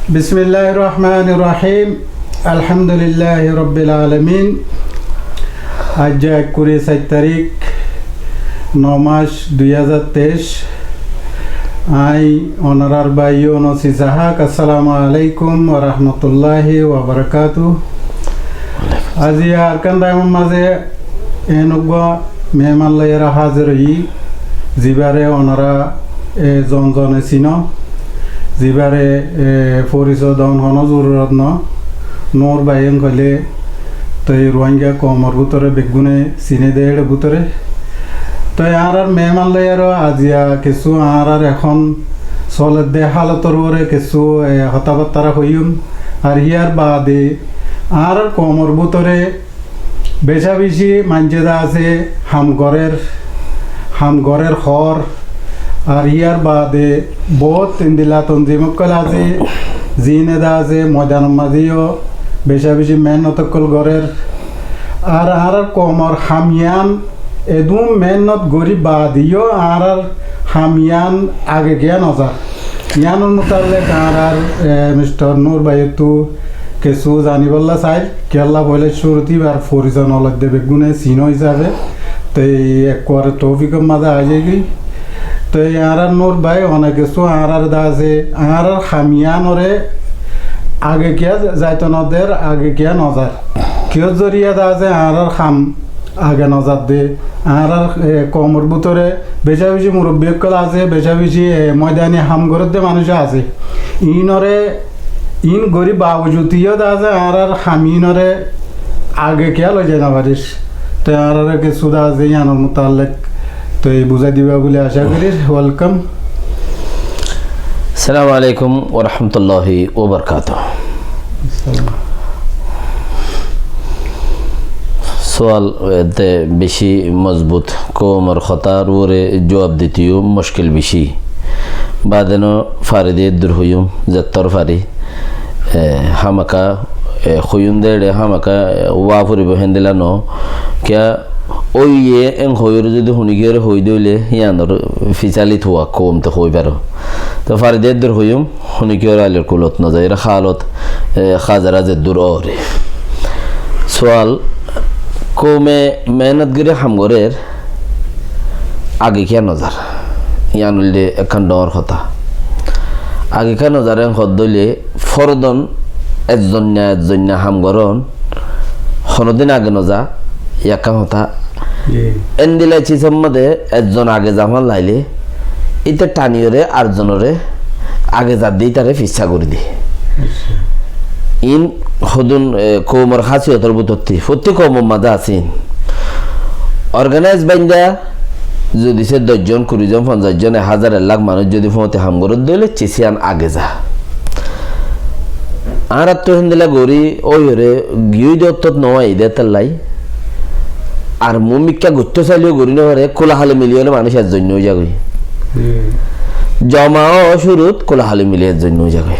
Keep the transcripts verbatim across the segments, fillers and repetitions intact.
Bismilláhir rohmánir rohím. Alhámdulilláhi robbil alamín. Aijja ekkuri sair tarík, no mac, dui házar teic. Aññí onorár bái Yunus Ishak, assalamu aláikum wa rahmatulláhi wa barakátuhu. Aijja Arkan Daimor mazé en uggúa meeman loiyaré házir óiyi, zibáre onorá, e, zon zone sinó, zibáre, e, forisoy don honó zorurot no. Nur bái en hoilé toi Ruáingga koumor bútore beggúne siné de éçe bútore. Toi añárár meeman loiyaré aijja kessú añárár ehón soledde hálotor uore kessú, e, hotábattára hoiyúm. Ar híyar baade añárár koumor bútore becá-becí maincé de asé ham gorér, ham gorér hoór, ar híyar baade boóut endilla tonzim ókkol asé, ziíne de asé moidanor mazé yó becá-becí meénnot ókkol gorér. Ar añárár koumor ham yián edún meénnot gorí baade yó añárár ham yián age giyá nozar. Yiánor mutallek añárár, e, mistar Nur báiyottú kessú zanibólla sair, kiyólla foóila cúrut íbar forisoy no loidde beggúne sinó hísabe, toi ekkuare toufíkor mazé aái zaigói. Toi añárár Nur bái one kessú añáráre de asé, añárár ham yiánoré age kiyá zaito no der, age kiyá no zar. Kiyór zoriya de asé añárár ham age no zadde, añárár, e, koumor bútore becá-becí murobbi ókkol asé, becá-becí, e, moidani ham gorédde manúic asé. Iínoré, iín gorí baujud yó de asé, añárár ham iínoré age kiyá loi zai no farír. Toi añáráre kessú de asé, yiánor mutallek toi buzái diba buli acá gorír. Welcome. Assalamu alaikum wa rahmatullahi wa barakatuhu. Sual, e, te beci mozbut, koumor hotár uore juab dite yó muckil beci. Baade no fari de eddur hoiyum, zettór fari. E, hámaka, e, hoiyum de éçe hámaka, e, wá foribó héndilla no. Kiyá óiye en hoiyóre zodi hunikiyóre hoi de óile, híyanor fisálit huwa koum te hoi faro. Te fari de eddur hoiyum, hunikiyóre ailor kulot no zai, ere hálot, e, házara zeddur óre. Sual, koume meénnot gorí ham gorér, age kiyá no zar? Yián óilde ekkán dhoóñr hotá. Age kiyá no zar en hoódde óile, fordon ezzoinna ezzoinna ham gorón, honodin age no za, yián ekkán hotá. Ji. Endilla cisór mazé ezzon age zafán lailé, íte thaniyóre ar zonoré age zadde ítare fissá gorí de. Accá. Iín hodún, e, koumor hásiyotor bútotti, fottí koumor mazé asé iín. Organáis baindá, zodi se doc zon, kuri zon, fonzaic zon, ek házar, ek lák manúic zodi fúañti ham gorédde óile, cis yían age za. Añáráttu héndilla gorí óiyore giyói de ottót no aiyé de étallai. Ar mumikká goittó saileyó gorí no fare, kúlahali miliyóre manúic ezzoinna ói zagói. Hmm. Zoma ó cúrut kúlahali mili ezzoinna ói zagói.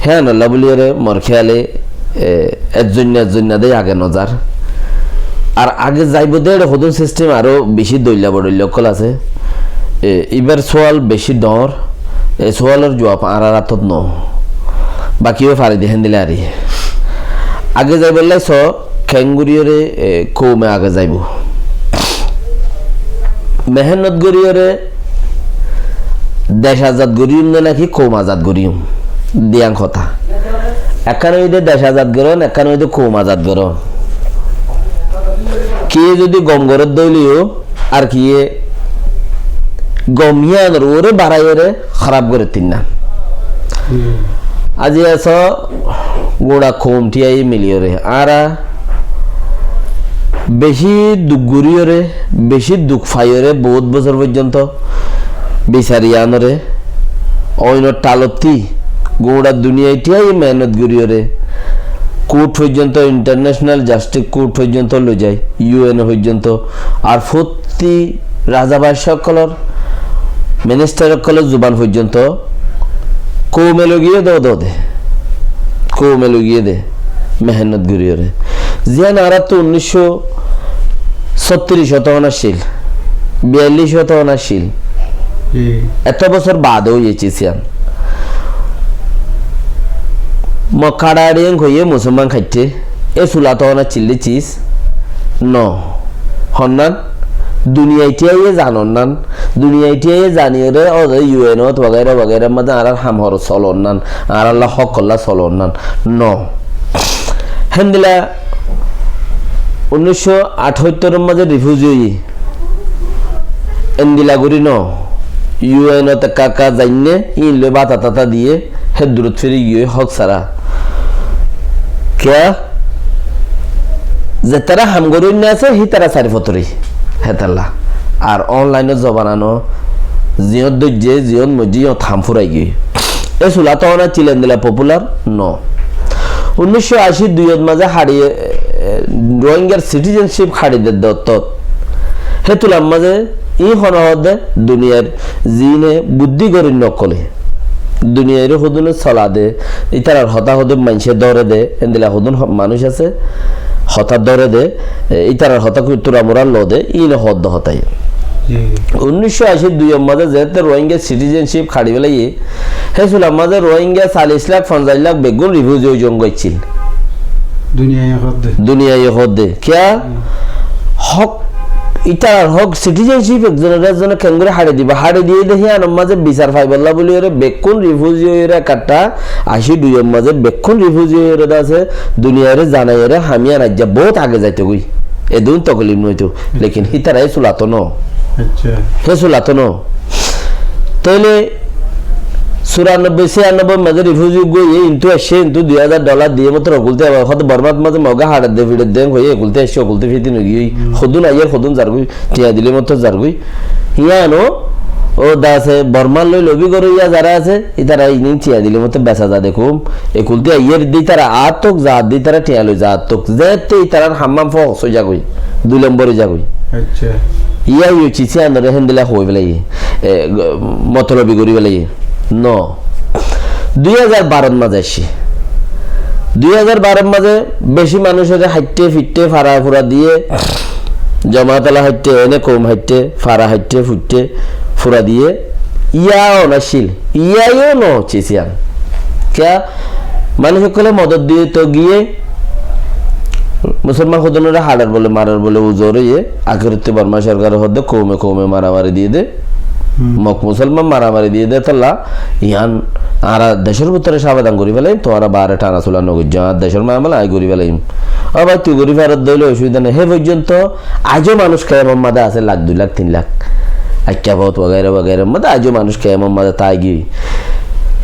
Hé anolla buliyóre mor kéyale, e, ezzoinna ezzoinna de age no zar. Ar age zaibou de éçe hodún sistem aró bicí doilla bodhoilla ókkol asé. E, ibár sual bicí dhoóñr. E sualor juab añárar átot no. Baki yó fari de héndilla ari. Age zaibolla so, keéngoríyore, e, koume age zaibou. Mehénnot goríyore dec azad goríyum né náki koum azad goríyum? Diyán hotá. Ekkán óilde dec azad gorón, ekkán óilde koum azad gorón. Kiyé zodi gom gorédde óileyó, ar kiyé gom yíanor uore baraiyóre hóraf goréttinna. Hmm. Aijja so guñça koum thíyaiyé miliyóre. Añára bicí duk goríyore, bicí duk faiyóre, bout bosór foijjonto bisar yíanoré, oinor thalottí guñça duniyai thíyaiyé mehénnot goríyore, kút foijjonto, intarnecenal jastis kút foijjonto loi zai, yu en foijjonto, ar fottí raza baccá ókkolor, ministar ókkolor zuban foijjonto koume loi giyé de, de, de. Koume loi giyé de, mehénnot goríyore. Ziyán añáráttu unnícco sóttiríc ot accíl, biyallíc ot accíl. Ji. Eto bosór baade óiye cis yían. Mokka açaçi en hoiyé musolman háitte, é sula toóna cillí cis no. Honnán? Duniyai tíyaye zanonnán, duniyai tíyaye zaniyoré óde U N ot wagaira wagaira mazé añárar ham horos solonnán, añárálla hókolla solonnán no. Héndila unnícco athóttoror mazé rifuzi óiye, endila gorí no, U N ot ekka ekka zainné, íin loi báta táta diyé, hé durot firi giyói hók sára. Kiyá? Zetará ham goróinna asé, hítara sari fotóri. Hétalla. Ar online or zobana no, ziyót dóijje, ziyót moijje, yót ham furai giyói. É sula toóna cil endila popular no. Unnícco ací duiyot mazé haçi, e, Rohingyar citizenship haçi de dottót. Hétular mazé íin hone hoódde duniyair ziíne buddí goróinna ókkole. Duniyairé hodúne sola de, ítarar hotá hodún maincé dóre de, endila hodún ho-, manúic asé, hotá dóre de, e, ítarar hotá kui tura mura lo de, íine hoódde hotá. Ji. Unnícco ací duiyot mazé zeétte Rohingya citizenship haçi félaiye, hé sular mazé Rohingya callic lak, fonzaic lak beggún rifuzi ói zon goiccíl. Duniyaiye hoódde. Duniyaiye hoódde. Kiyá? Hmm. Hók, ítarar hók citizenship ekzonore ekzone keéngori haçi dibo? Haçi diyé de híyanor mazé bisar faibolla buli óre bekkún rifuzi ói óre ekkattá, ací duiyot mazé bekkún rifuzi ói óre de asé, duniyaire zanaiyore ham íyan aijja bout age zaito goi. Edún tokolif noito. Lekin hítara hé sulat no. Accá. Hé sulat no. Tóile Cúranobboi, cíyanobboi mazé rifuzi uggúa óiye, intú aiccé, intú dui házar dholar diyé mottor okulté, abar hoó de Bormát mazé Mogé haçedde, fiçedde, hoiyé okulté aiccé, okulté fiti noigiyói. Hmm. Hodún aiyér, hodún zargói, thiañ dilé mottor zargói. Yíano, ó de asé, Bormár loi lobi goróiya zará asé, ítara iín thiañ dilé mottor besa za de koum. Ekulté aiyér de ítara aáttuk, zaát de ítara thiañ loi zaáttuk. Zeétte ítarar hammam fóos ói zagói, dui lombor ói zagói. Accá. Yíayo cis yíanoré héndilla hoói félaiye. E, g-, motolobi gorí félaiye. No. Dui házar barot mazé aiccí. Dui házar barot mazé beci manúicoré haitté fittté fara fura diyé, jomaat ola haitté, ene koum haitté, fara haitté, fuitté, fura diyé. Yíayo no accíl. Yíayo no cis yían. Kiyá? Manúic ókkole modot diyé to giyé, musolman hodúnoré haçar bole, marar bole uzor óiye, akérottú Borma sorkare hoó de koume koume maramari diyé de. Hmm. Mok musolman maramari diyé de tolla, yián añára decór bútore sabadan gorí felaiyum, tuáñra baáre thana sula no goijjó, añár decór mamela añí gorí felaiyum. Ó bái, tui gorí faros de óile ocubida nai. Hé foijjonto aijjó manúic kemor mazé asé, lak, dui lak, tin lak. Aikkabot wagaira wagaira mazé aijjó manúic kemor mazé táigiyói.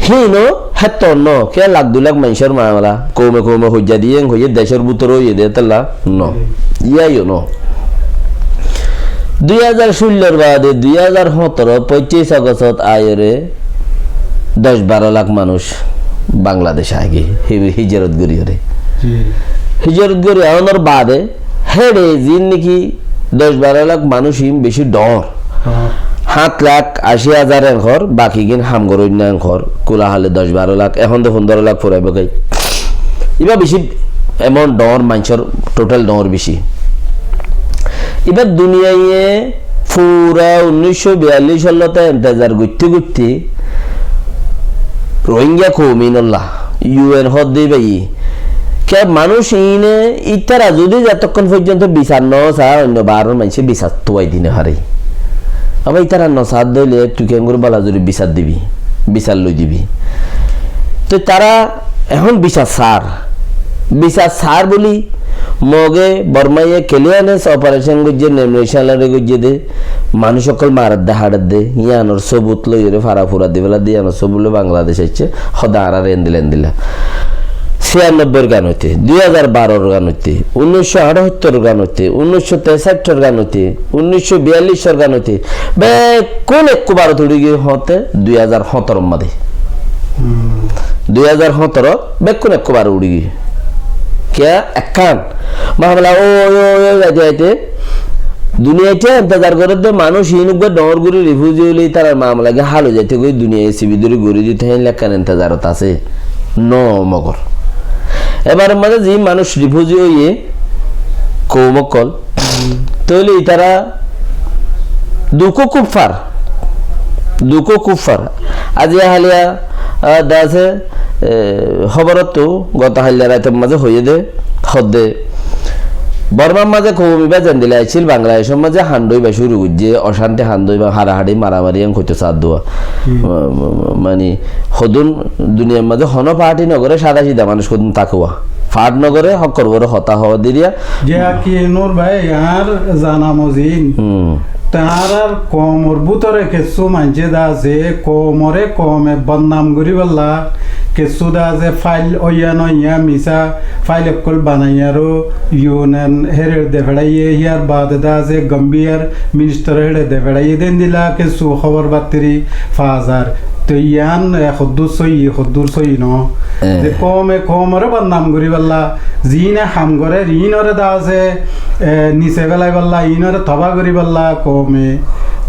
Híin ó héttor no, kiyá lak dui lak maincór mamela, koume koume hoijja diyé, hoiyé decór bútore óiye de tolla. No. Hmm. Yíayo no. Dui házar cúllor baade dui házar hóñtoro, foiccis Ogostot aiyóre doc baró lak manúic Bangladec aigiyói, hi-, hijorot goríyóre. Ji. Hijorot gorí aonor baade, héçe ziín niki doc baró lak manúic iín beci dhoóñr. Dhoóñr. Háñt lak ací házar en hoór, bakigín ham goróinna en hoór, kula hale doc baró lak, ehón de fundoro lak furaibó goi. Ibá beci emon dhoóñr maincór, total dhoóñr beci. Ibá duniyaiye fura unnícco biyallic óllóte entezar goitté goitté Rohingya koum iínolla U N hoódde ibáye. Kiyá manúic iíne ítara zudi zetokkón foijjonto bisar no saá, oinno baáror maincé bisar tuwai di no fare. Abar ítara no saádde óile tui keéngorí bala zuri bisar dibi, bisar loi dibi. Toi tará ehón bisar saár, bisar saár buli Moge Bormaye clearance operation goijjé, nomination lottery goijjé de, manúic ókkol maredde, haçedde, yíanor sóbut loiyóre fara fura di féladde, yíanor sóbut loi Bangladec aiccé, hoó de añárar endilla endilla. Ciyanobbóir gan óite, dui házar baror gan óite, unnícco añçáttor gan óite, unnícco tesáittor gan óite, unnícco biyallicor gan óite, bekkún ekku barot uçí giyói hoóñtte dui házar hóñtoror mazé. Hmm. Dui házar hóñtorot bekkún ekku barot uçí giyói. Kiyá? Ekkán mamela ói, ói, ói, ói, zaite, zaite, duniyait entezar gorédde manúic iín uggúa dhoóñr gorí rifuzi óile ítarar mamela gín hál ói zaito goi, duniyai sibi dóri gorí dito, héen lekkán entezarot asé. No, mogor. Ebaror mazé ziín manúic rifuzi óiye, koum ókkol, tóile ítara dukó kúb far, dukó kúb far. Aijja háliya, ah, de asé, E, hóborottú goto hailla raitor mazé hoiyé dé, hoódde, Bormar mazé koum ibá zendilla accíl, Bangladecór mazé hando ibá cúru goijjé, ocánti hando ibá, haçahaçi, maramari, en hoitó saádde. Hmm. Ma-, ma-, mani, hodún duniyar mazé honó party nogoré, sáda sida manúic hodún táke. Party nogoré, hókkor uore hotá hoó diriya, Ze ar ki Nur bái, añár zana mozin. Hmm. Te añárar koumor bútore kessú maincé de asé, koumore koume bodnam goríbolla, kessú de asé fail óiya noóiya misá fail ókkol banaiyaró U N héçe de feçáiye, híyar baade de asé Gambiyar ministaré héçe de feçáiye de endilla kessú hóbor battiri faa zar. Te yián, e, hoddúr sóiyi, hoddúr sóiyi noó. E. Ze koume koumore bodnam goríbolla, ziíne ham goré, iínore de asé, e, nise félaibolla, iínore tobá goríbolla koume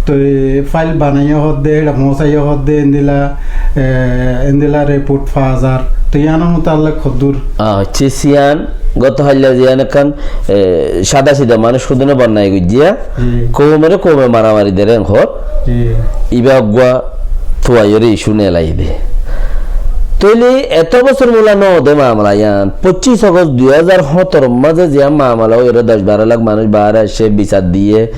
toi fail banaiyó hoódde, héçe foóñsaiyó hoódde, endilla, e, endilla report faa zar. Toi yiánor mutallek hoddúr? Ah, hoiccé siyán, goto hailla ziyán ekkán, e, sáda sida manúic hodúne bonnai goijjé, Ji. koumore koume maramari der en hoór, Ji. ibá uggúa tuaiyóre issue nelai de. Tóile eto bosór mula noó de mamala yián. Foccís August dui házar hóñtoro mazé ziyán mamala óiyoré doc baró lak manúic baáre aiccé, bisar diyé,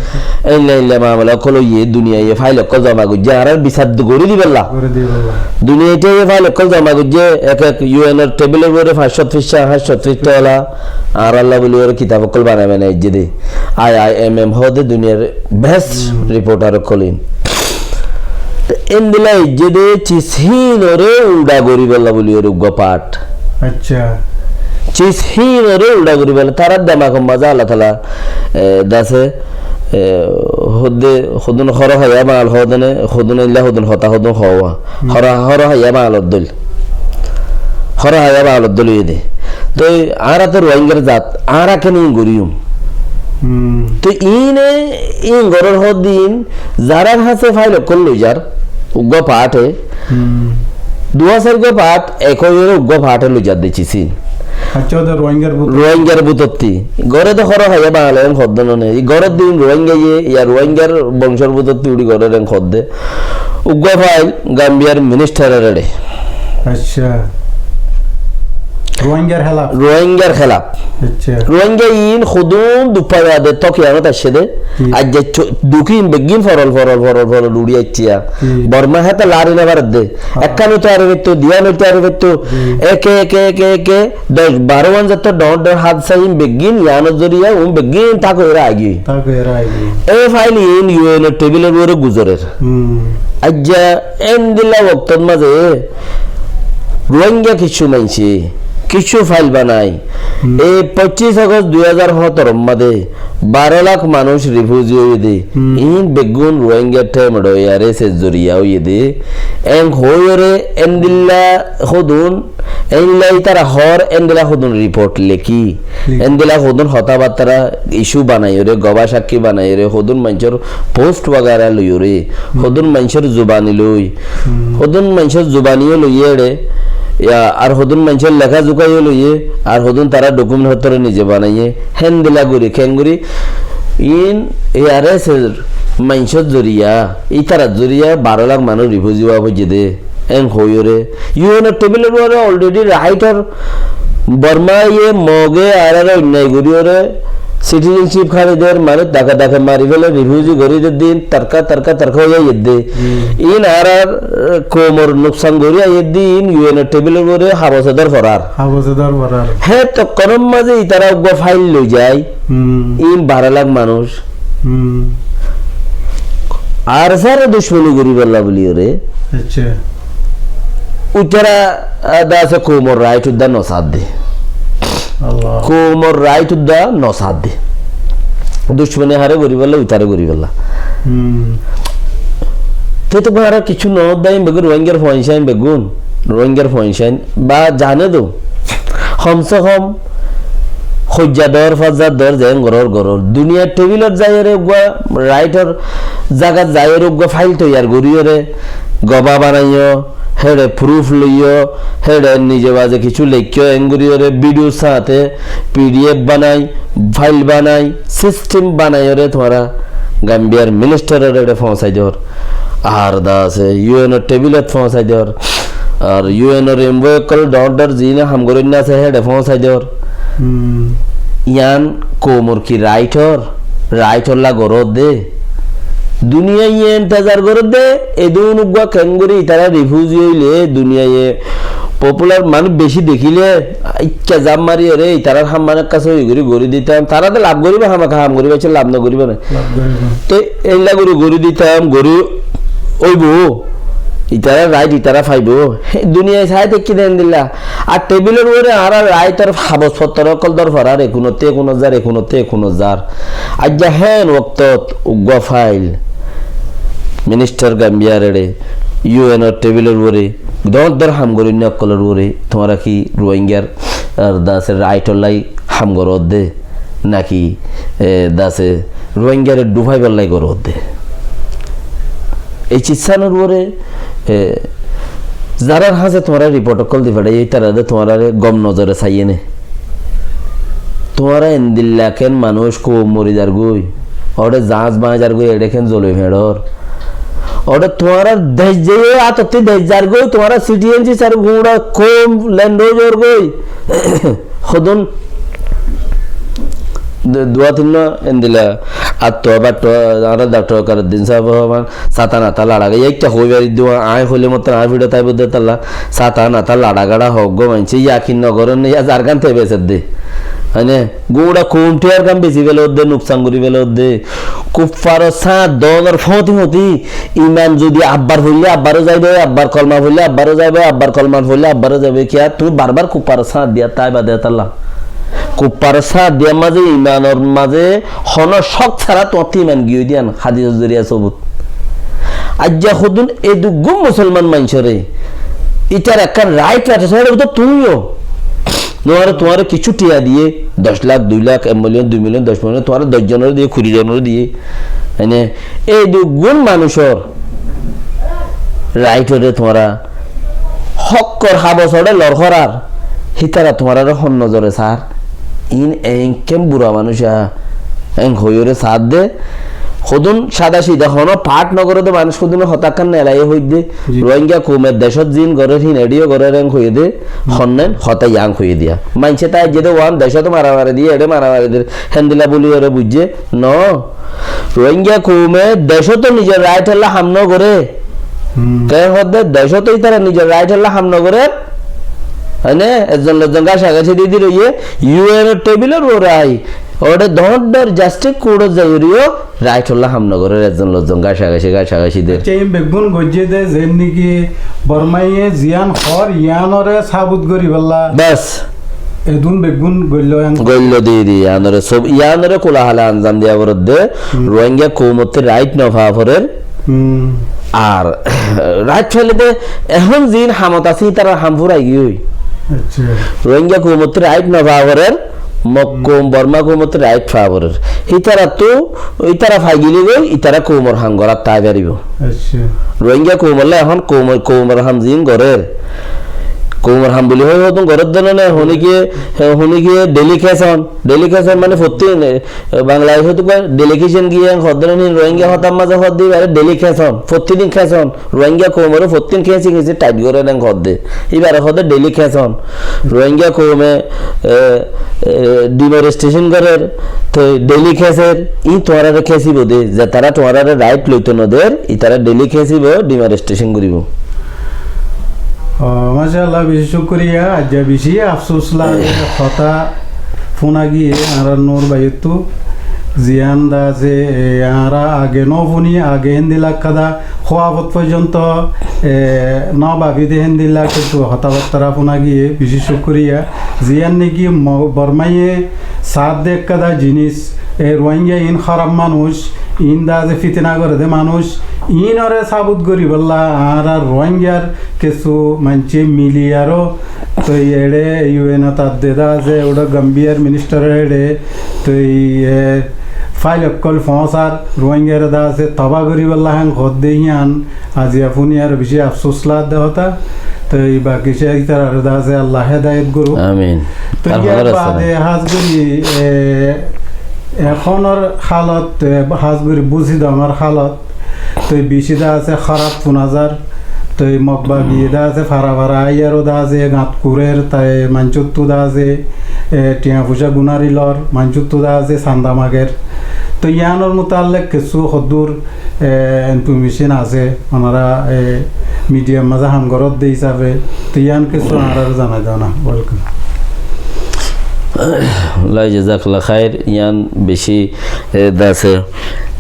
éilla éilla mamala ókkol óiye, duniyaiye fail ókkol zoma goijjé, añárar bisar gorí dibolla. Gorí dibolla. Duniyaiye fail ókkol zoma goijjé, ek ek U N or tebilor uore fañs cót ficcá, háñt cót ficcá ola, añáralla buli uore kitab ókkol banai banai aijjé de. I I M M hoó de duniyar best Hmm. reporter ókkol iín. Endilla aijjé de cis híinore ulda goríbolla buli uore uggúa part. Accá. Cis híinore ulda goríbolla. Tarár demakor mazé Allah taala, e, de asé, e, hoódde, hodún hóro háiya maal hoódene, hodún éilla hodún hotá hodún hoówa. Hmm. Hóro, hóro háiya maalor dóil. Hóro háiya maalor dóil óiye de. Toi añára to Ruáingar zat, añára kene iín goríyum? Hmm. Toi iíne, iín gorór hoódde iín, zarár hañsé fail ókkol loizar, uggúa parte, Hmm. duwá sairgúa part, ek óiyoré uggúa parte loizar de cis iín. Accá, óde Ruáingar bútore. Ruáingar bútotti. Goré de hóro háiya maal en hoódde noó ne. Goré de iín Ruáingaye, ya Ruáingar boncór bútotti uçí goré en hoódde. Uggúa fail Gambiyar ministaror éçe. Accá. Ruáingar hélaf? Ruáingar hélaf. Accá. Ruáinga iín hodún duk fai baade tók yiánot aiccé de. Ji. Aijja cho-, duk iín beggín forol, forol, forol, forol uçí aiccé. Ji. Borma héte lari no faredde. Há. Ekkán óito ari faitto, diyán óito ari faitto. Ji. Eke, eke, eke, eke, doc baró wán zetto dhoóñr dhoóñr hádisa iín beggín yiánor zoriya, un beggín táke óire aigiyói. Táke óire aigiyói. E fail iín U N or tebilor uore guzorer. Hmm. Aijja endilla woktot mazé Ruáinga kiccú maincé, kiccú fail banai. Hmm. E foccís August dui házar hóñtoro mazé baró lak manúic refugee óiye de. Hmm. Iín beggún Ruáinga temedho A R S or zoriya óiye de. En hoóiyoré endilla hodún, endilla ítara hoór, endilla hodún report lekí. Lekí. Endilla hodún hotábattara issue banaiyóre, gobá sakkí banaiyóre, hodún maincór post wagera loiyóre, Hmm. hodún maincór zubani loi, Hmm. hodún maincór zubani yó loiyé éçe, ya, ar hodún maincór leká zuká yó loiyé, ar hodún tará document hottóre nize banaiyé, héndilla gorí, keéngorí, iín A R S or maincór zoriya, ítarar zoriya baró lak manúic refugee ówa foijjé de. En hoiyóre, U N or tebilor uore already right or Bormaye, Moge, añáráre onnai goríyoré citizenship hári der, manúic dake dake mari félai, refugee gorí der de iín, tarka, tarka, tarka ói aiyér de. Hmm. Iín añárar, eh, koumor nuksan gorí aiyér de, iín U N or tebilor uore habose dór forar. Habose dór forar. Hé tokkonor mazé ítara uggúa fail loizai, Hmm. iín baró lak manúic. Hmm. ARSA re ducmoni goríbolla buliyóre. Accá. Ítara, ah, de asé koumor right uddá nosaádde. Allah. Koumor right uddá nosaádde. Ducmoni hare goríbolla, ítare goríbolla. Hmm. Te to añára kessú noódde, iín beggún Ruáingar fuain sáin beggún. Ruáingar fuain sáin. Ba zane dó. Hom se hom hoijja dór, fazza dór, zeén gorór gorór. Duniyar tebilot zaiyóre uggúa right or zagat zaiyóre uggúa fail toiyar goríyoré, gobá banaiyó, héçe proof loiyó, héçe nize baze kessú leikkó, en goríyoré video sáñte P D F banai, fail banai, system banaiyóre tuáñra Gambiyar ministaror éçe foóñsai dór. Ar de asé U N or tebilot foóñsai dór. Ar U N or envoy ókkol dhoóñr dhoóñr ziíne ham goróinna asé, héçe foóñsai dór. Hmm. Yián koumor ki raitor, raitor lá goródde. Duniyaiye entezar goródde, edún uggúa keéngorí itará rifuzi óile, duniyaiye popular manúic bicí dekíle, ikká zaf mari ore, itarár ham mane ekká sói gorí gorí ditam. Tará de laf goríbo, hámaka ham goríbo, ecce laf nogoríbo né. Laf goríbo. Te eilla gorí gorí ditam, gorí óibo. Itará rait, itará faibo. Hé, duniyai sai táikki de endilla. Ar tebilor uore añárar raitor habos fottor ókkol dór farar, ekunotte ekunot zar, ekunotte ekunot zar. Aijja héen oktot uggúa fail ministar Gambiyar eçe U N or tebilor uore dóñr dóñr ham goróinna ókkolor uore, tuáñra ki Ruáingar ar dase raitor lá ham goródde, naki, e, dase Ruáingare dhufaibar lá goródde? Ei cizzanor uore, e, zarár hañse tuáñra riport ókkol di feçaiye, ítarare tuáñrare gom nozore saiyé né? Tuáñra endilla keén manúic koum mori zargói, óre zaáñs báñgi zargói, eçe keén zoloi feñçor? Óre tuáñrar dec zaiyé, átottí dec zargói, tuáñrar citizenship sar guñça koum land ói zargói. Hodún du-, duwa tinnúa endilla attuwa battuwa, añára daktor Karuddin sáb hoóban, sáta nata laçá giyé, ekká hoói bari duwa, aññí hoilé mottor aññí fiçot aibo de tálla, sáta nata laçá gaçá hoók gó maincé, yakin nogorér né, yá zargán te beser de. Mane, guñça koumtiyar gán besi félodde, nuksan gorí félodde. Kuffaror sáñt doónor fóñti fóñti, iman zodi abbar foillé abbaró zaiboi, abbar kolma foillé abbaró zaiboi, abbar kolma foillé abbaró zaiboi. Kiyá? Tuñí barbar kuffaror sáñt diyat táiba de tálla. Kuffaror sáñt diyar mazé, imanor mazé honó cók sára tuáñttú iman giyói de yián hadisor zoriya sobut. Aijja hodún eduggún musolman maincóre ítar ekkán rait rait asé, héçe bútore tuñí yó. Tuáñre, tuáñre kissú tiañ diyé, doc lak, dui lak, ek miliyon, dui miliyon, doc miliyon, tuáñre doc zonoré diyé, kuri zonoré diyé. Mane, ei duggún manúicor raitoré tuáñra hókkor habosoré lor gorar, hítara tuáñraré hon nozore sar? Iín eñkén bura manúic a, eñ hoiyóre saádde. Hodún sáda sida honó path nogorédde manúic hodúne hotákkan nelaiyé hoiddé. Ji. Rohingya koume decót ziín gorér híin eçéyo gorér eñ hoiyé dé, hmm, honnén hotá yián hoiyé diya. Maincé táizzé dé uán decót maramari diyé, eçé maramari diyé, héndilla buli goré buijjé. No. Rohingya koume decót nizor raithólla ham nogoré. Hmm. Keén hoódde decót ítara nizor raithólla ham nogoré. Mane, ezzon lozzon gácagáci di di roiyé, U N or tebilor uore ai. Óre dhoóñr dhoóñr jastis kuthot zaiyóre yó raithólla ham nogorér, ezzon lozzon gácagáci, gácagáci der. Accá, iín beggún goijjé dé, zeén niki Bormaye ziyán hoór, yiánoré sábut goríbolla. Bes. Edún beggún goilló yián. Goilló dé dé, yiánoré sob, yiánoré kulahala anzam diya foredde, hmm, Rohingya koumottú rait nofaa forer, Hmm. Ar rait faile de ehón ziín hamot asé, ítarar ham furai giyói. Accá. Rohingya koumottú rait nofaa forer, Mog, hmm, koum, Borma koumottú rait faa forer. Ítarattú, ítara fai gilé goi, ítara koumor ham gorát tái faribó. Accá. Rohingya koumolla ehón koumor, koumor ham ziín gorér. Koumor ham buli hoi hodún gorér de no ne, honíkiye, honíkiye delegation, delegation mane fottí, e, Bangladecót uggwá delegation giyé, eñ hoódde no híin Rohingya hotár mazé hoódde, íbaré delegation, fottí din keson, Rohingya koumoré fottí din kéñsi kéñsi tight gorér eñ hoódde. Íbaré hoódde delegation. Rohingya koume, e, e, demarcation gorér, toi delegation, iín tuáñráre kéñsibo dé, zetará tuáñráre rait loito noder, ítará delegation bo, demarcation goríbo. Ó, macállah, bicí cúkuriya. Aijja bicí afsús lage hotá fúna giyé añára Nur báiyottú. Ziyán de asé, e, añára age no fúni, age héndilla ekkán de hóabot foijjonto, e, no báfi de héndilla kessú hotábattára fúna giyé, bicí cúkuriya. Ziyán niki Mo-, Bormaye saádde ekkán de jinis, e, Rohingya iín hóraf manúic, iín de asé fitna goré dé manúic, iínoré sábut goríbolla añára Rohingyar kessú maincé mili aró toi eçé U N ot adde de asé, uçá Gambiyar ministaror eçé toi, e, fail ókkol foóñsar, Rohingyaré de asé tobá goríbolla hén hoódde híyan aziya fúni aró bicí afsús laadde hotá. Toi baki cé ítararé de asé Allah hédayet gorúk. Amin. Toi ar yar hoór asé bade na? Hás gorí, e, ehónor hálot, e, hás gorí Búsidongor hálot, toi bicí de asé hóraf fúna zar. Toi Mog bagi de asé, fara fara aiyóre de asé, gat kurer, tai maincóttu de asé, e, tiañ foicá gunari lor, maincóttu de asé, sanda mager. Toi yiánor mutallek kessú hoddúr, e, information asé, onora, e, media mazé ham goródde hísafe, toi yián kessú añáráre zanai do na. Welcome. Lai jazakallah khair, yián beci, e, de asé,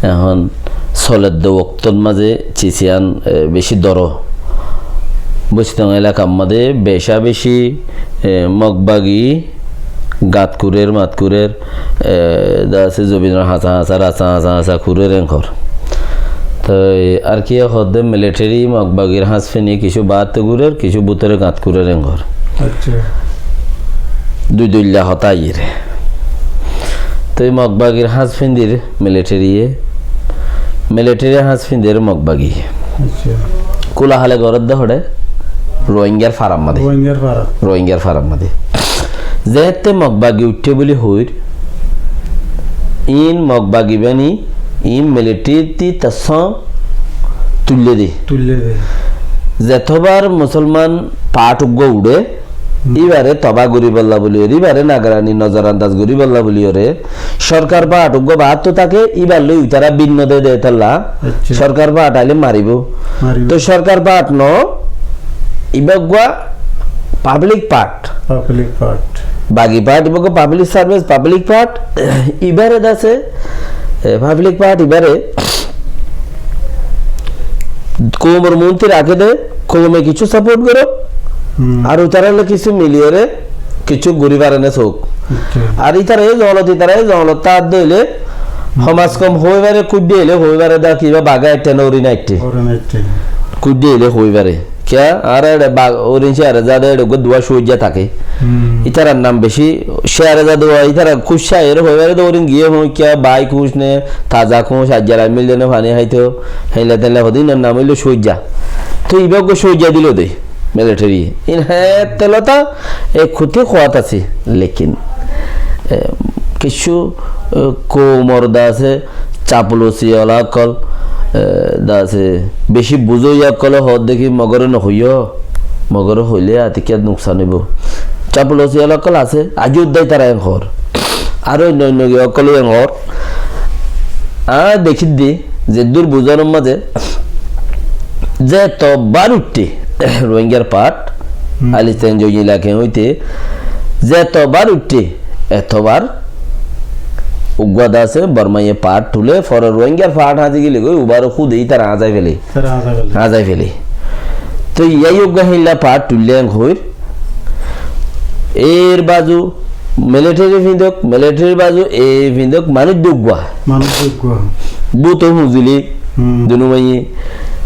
ehón soledde woktór mazé cis yián, e, beci doro. Bustong elakar mazé beca beci, e, Mog bagi gat kurer, mat kurer, e, de asé zobinor hañsa hañsa, rasta hañsa hañsa kurer enkor. Toi ar ki hoódde military Mog bagir hañs fini kissú baátte kurer, kissú bútore gat kurer enkor. Accá. Dui doilla hotá aiyér. Toi Mog bagir hañs findir military ye, military hañs findir Mog bagi. Accá. Kula hale goródde hoçé? Rohingyar farar mazé. Rohingyar farar. Rohingyar farar mazé. Zeéñtte Mog bagi uiththé buli hoóir, iín Mog bagi bani, iín military tí tassá tuillé de. Tuillé de. Zetobár musolman part uggúa uçé, Hmm. Íbare tobá goríbolla buliyóre, íbare nagarani nozorandaz goríbolla buliyóre, sorkar part uggúa baáttu táke, íbar loi uitará binno de de tálla, Accá. Sorkar part aile maribó. Maribó. Toi sorkar part no, íba uggúa public part. Public part. Bagi part, íba uggúa public service, public part, íbare de asé, e, public part íbare koumor muúntu raké de, koume kissú support gorók, Hmm. ar ítara loi kissú miliyóre kissú gorí fare né souk. Accá. Ar ítara e zongolot, ítara e zongolot táke de óile, Hmm. hom az hom hoói fare, kuddí óile hoói fare de kibá baga aitte né, orin aitte. Orin aitte. Kuddí óile hoói fare. Kiyá, añára eçe ba-, orin Céarezade eçe uggúa duwá cóijja táke. Hmm. Ítarar nam beci Céarezade, ítara kucca aiyóre hoói fare de orin giyé hoói kiyá, bái kuc né, taza kuc, aijjar aimil de né fani háito, héinla téinla hoó de, ínor nam óilde cóijja. Toi íba uggúa cóijja dilo de, military. Ín hé telota, e kuthí kuwat asé, lekin, e, kissú, e, koumor de asé, Capulusi ola ókkol, e, de asé, beci buzóiya ókkole hoó de ki Mogore no hoiyó, Mogore hoile atikka nuksan óibo. Capulusi ola ókkol asé, aijjó uddá ítara en hoór. Aró oinno oinno ki ókkole en hoór. Añí dekí de, zeddúr buzánor mazé, zetobár uiththé, Rohingyar part, Hmm. Alistain Join Elaka óite, zetobár uiththé, etobár uggúa de asé, Bormaye part tulé, fore Rohingyar part hañzi gile goi, ubare kúde ítara hañzai fele. Ítara hañzai fele. Hañzai fele. Toi yá uggúa héinla part tuillé en hoóir. Er bazu military findók, military bazu e findók, manúic de uggúa. Manúic de uggúa. Búto fuzile, Hmm. dunú maiyé,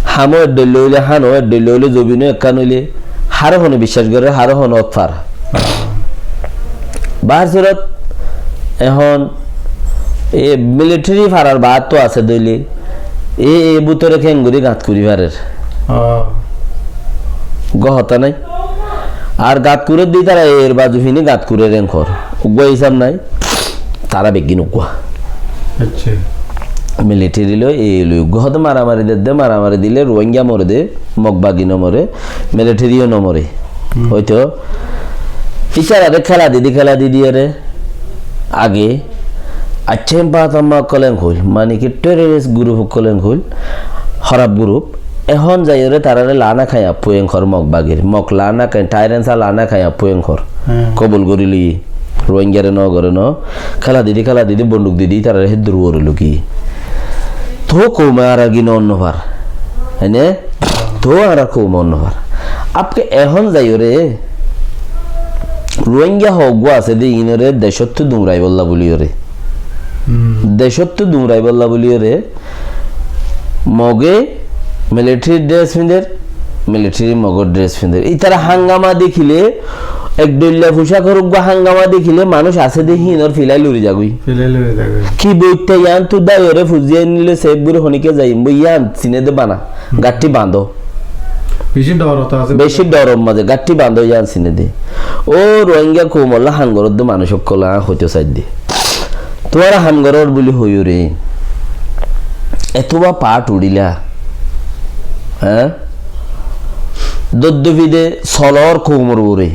hamo ek dhoilla óile, háno ek dhoilla óile, zobino ekkán óile, haré hone biccác goré, haré hone ot far. Bahár surot, ehón e military farar baáttu asé de óile, e, e bútore keéngorí gat gorí farer. Ah. Uggúa hotá nái. Ar gat gorédde ítara er bazu fini gat gorér enkor. Uggúa hísab nái. Tará beggín uggúa. Accá. Military loi, e loi uggúa hoó de maramari dedde, maramari dile Rohingya more de, Mog bagi no more, military yó no more. Hmm. Óito, ítarare kéla didi, kéla didi ore age, accá, himpa tamma ókkole en hoil, mani ki terrorist group ókkole en hoil, hóraf group, ehón zaiyóre tarare laana kaiya fuenkor Mog bagir, Mog laana kai, tyrants laana kaiya fuenkor. Hmm. Kobul gorí loiye, Rohingyare no gore no, kéla didi, kéla didi, bonduk didi, tarare héddur uore luki. Toó koume añárar gín no far. Ene? Toó añárar koume no far. Apke ehón zaiyóre, Rohingya hoggúa asé de, inore decóttu duñraibólla buliyóre. Hmm. Decóttu duñraibólla buliyóre, Moge military dress finder, military Mogor dress finder. Ítara hangama dekíle, ek dhoilla fucakor uggúa hangama dekíle, manúic asé de hínor filai lori zagói. Filai lori zagói. Ki boitta yiántu daiyore fuzi ainile sef gori honikka zaiyum bo, yián sine de bana. Hmm. Gaththi bandó. Beci dorot asé. Beci doror maze gaththi bandó yián sine de. Ó Rohingya koumolla ham gorodde manúic ókkole añí hoito saidde. Tuáñra ham goror buli hoiyóre. Etobá part uçila. Há? Doddofide solor koumor uore.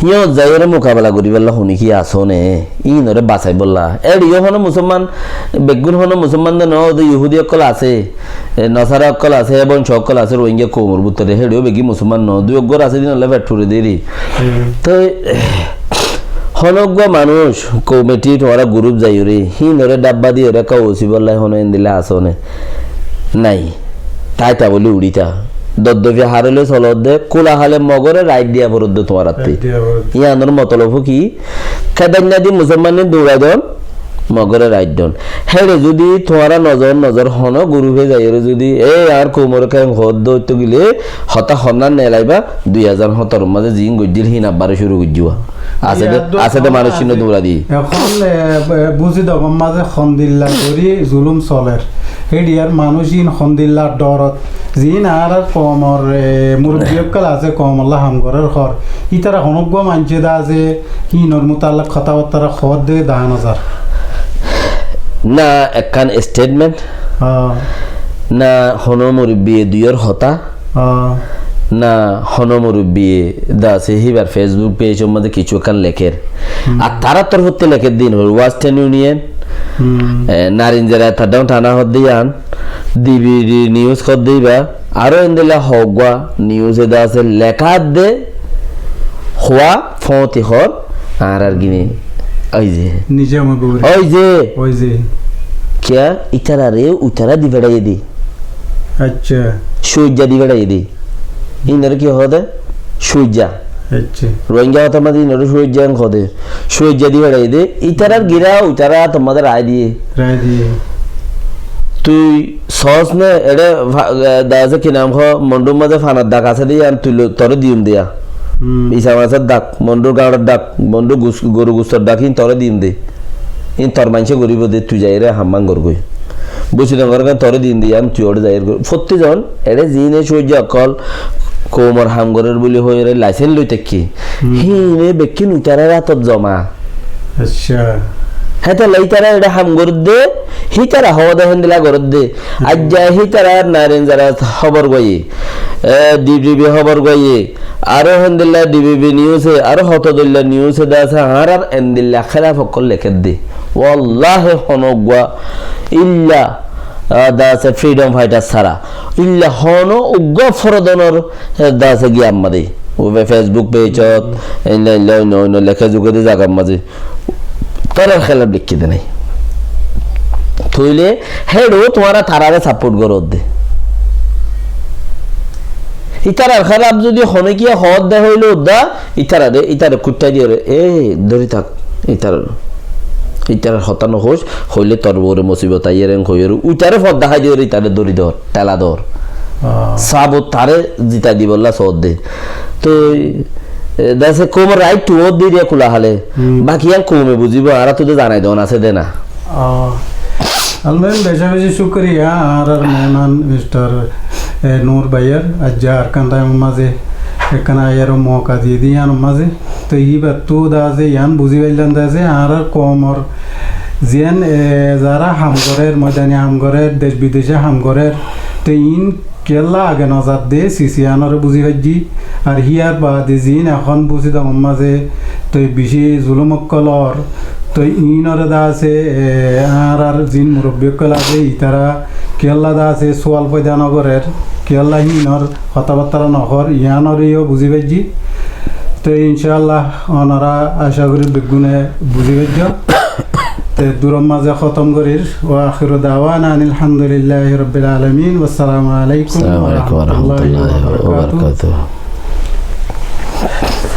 Híyot zaiyóre mukabela goríbolla hone ki asó né? Íinoré basaibólla. Éçe yó honó musolman, beggún honó musolman de noó, de yuhudi ókkol asé, e, nasara ókkol asé, e, bonco ókkol asé, Rohingya koumor bútore. Héçe yó beggín musolman noó. Dui eggúa asé de íinolla feth fure deri. Hmm. Toi, honó eggúa manúic, komiti, tuáñra gurup zaiyóre, híinoré dhábba diyóre ekká usibólla honó endilla asó né? Nái. Táita bóli uçíta. Doddofi har óile solodde, kúla hale Mogore rait diya forodde tuáñrattú. Rait diya forodde. Yíanor motolob ki? Kedainna di musolmane duñrai don, Mogore rait don. Héçe zudi tuáñra nozor nozor honó gurufe zaiyóre zudi, e, añár koumore ken hoódde óitto gile, hotá honnán nelaiba, dui házar hóñtoro mazé ziín goijjíl híin abbare cúru goijjíba. Asé de, asé de manúic cíno duñra di. Ehón, e, e, buzí dogor mazé hondilla gorí zulum soler. Héçiyar manúic íin hondilla dhorot. Ziín añárar koumor, e, murubbi ókkol asé, koumolla ham gorér hoór. Ítara honó eggúa maincé de asé, híinor mutallak hotábattara hoódde dahá nozar. Na ekkán statement, ah, na honó murubbiye duiyór hotá, ah, na honó murubbiye de asé híbar Facebook page or mazé kissú ekkán lekér. Hmm. Ar tarár torfóttu lekér din hoil Western Union, hmm, e, Narinjara Taddaun Tana hoódde yían, D B D News hoódde íba, aró endilla hoggúa news e de asé leká de, huá foóñti hoór, añárar gine, ói ze. Nizam ói bóle. Ói ze. Ói ze. Kiyá, ítarare uitará di feçáiye de. Accá. Cúijja di feçáiye de. Íinoré ki hoó de? Cúijja. Accá. Rohingya hotár mazé íinoré cúijja en hoó de. Cúijja di feçáiye de. Ítarar girá uitará át or mazé raái diye. Raái diye. Tui soós né, eçé fa-, e, de asé ki nam hoó, Mondur mazé fanar dhak asé de yían tui lo-, toré diyum de yá. Hmm. Isa masór dhak, Mondur gañçor dhak, Mondur gus-, goru gustor dhak, híin toré diyum de. Híin tor maincé goríbo de, tui zaiyóre ham gán gorgói. Buzí dongor gán toré diyum de, yían tui óre zaiyóre gor-, fottí zon, eçé ziíne cúijja ókkol koumor ham gorér buli hoiyóre laisens loi táikke. Hmm. Híine bekkín uitarár átot zoma. Accá. Hétolla ítara eçé ham gorédde, hítara hoóde héndilla gorédde. Hmm. Aijja hítara Narinjara hóbor guáiye, e, D B B hóbor guáiye, aró héndilla D B B news e, aró hoto dóilla news e de asé, añárar endilla hélaf ókkol lekédde. Wallahi honó uggúa illa, a, de asé freedom fighter sára. Illa honó uggúa forodonor, e, de asé giyar mazé. Uwe Facebook page ot, endilla, endilla, oinno, oinno leké zugede zagar mazé. Tarár hélaf leikké de nái. Tóile héçe tuáñra tarare support goródde. Ítarar hélaf zodi hone kiye hoódde hoile udda, ítarare, ítare kuttá diyóre, e, dóri tak, ítar, ítarar hotá nohoic, hoile tor uore musibot aiyér en hoiyóre, uitare fodda hái diyóre, ítare dóri dor, tela dor. Ah. Sabut tare zitai dibolla soódde. Toi, e, de asé koumor right to vote diriya kula hale. Hmm. Baki yían koume buzibo, añára to de zanai don asé de na. Ah. Almuhim, beca beci cúkuriya, añárar meheman Mister, e, Nur báiyor, aijja Arkan Taimor mazé ekkán aiyér mouka diyé de yíanor mazé. Toi íbattú de asé, yían buzi faillám de asé, añárar koumor ziyán, e, zará ham gorér, moidani ham gorér, dec bidece ham gorér, toi iín kiyólla age no zadde, sisi yíanoré buzí faijjí. Ar híyar baade ziín ehón buzí dongor mazé toi bicí zulum ókkol ór, toi iínoré de asé, e, añárar ziín murobbi ókkol asé, ítara kiyólla de asé sual foida no gorér, kiyólla híinor hotábattara no hoór, yíanoré yó buzí faijjí. Toi incállah, onorá acá gorí beggúne buzí faijjó. Te duror mazé hótom gorír. Wa akhiru dawana anil hamdulillahi rabbil alamin. Wassalamu alaikum wa rahmatullahi wa barakatuhu.